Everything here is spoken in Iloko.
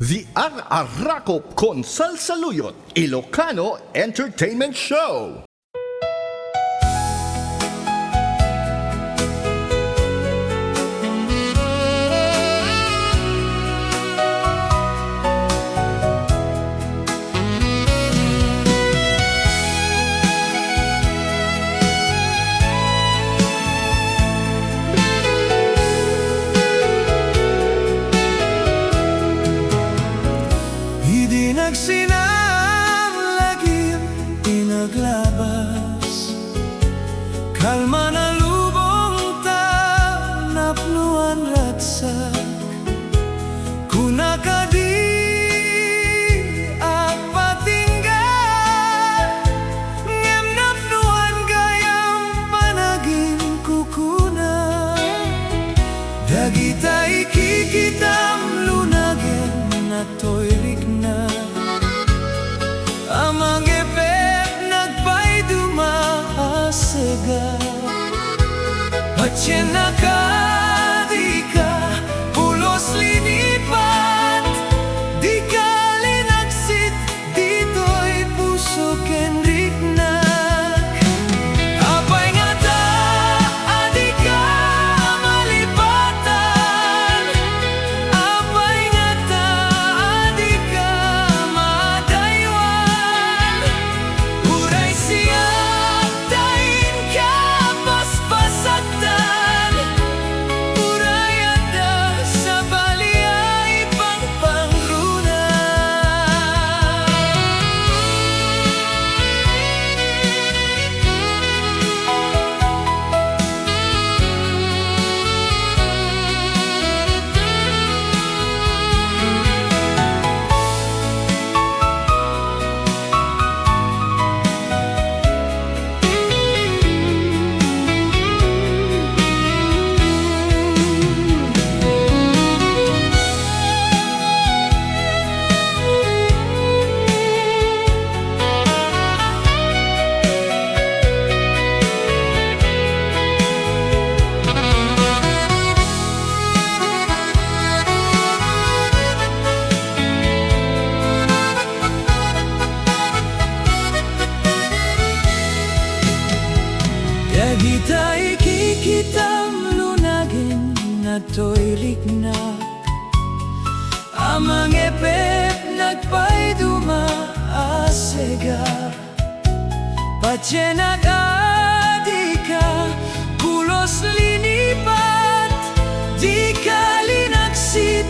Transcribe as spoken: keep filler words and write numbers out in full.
The Ar-, Arakop kon Salsaluyot, Ilocano Entertainment Show. Idi nagsinan lagim ti naglabas, kalman a lubong ta napnoan ragsak. Kuna kadi a patingga, ngem napnoan gayam panagin kukuna. Dagita ikikitam lunagen natoy rikna, a mangepep nagpaiduma a sega. Patienak a dika pulos linipat, dika linagsit ditoy puso ken riknak. Apay ngata a dika malipatan? Apay ngata a dika madaywan? Uray siak ta inka paspasagtan, uray adda sabali a ipangpangruna. Dagita ikikitam lunagen natoy rikna, a mangepep nagpaiduma a sega. Patienak a dika pulos linipat, dika linagsit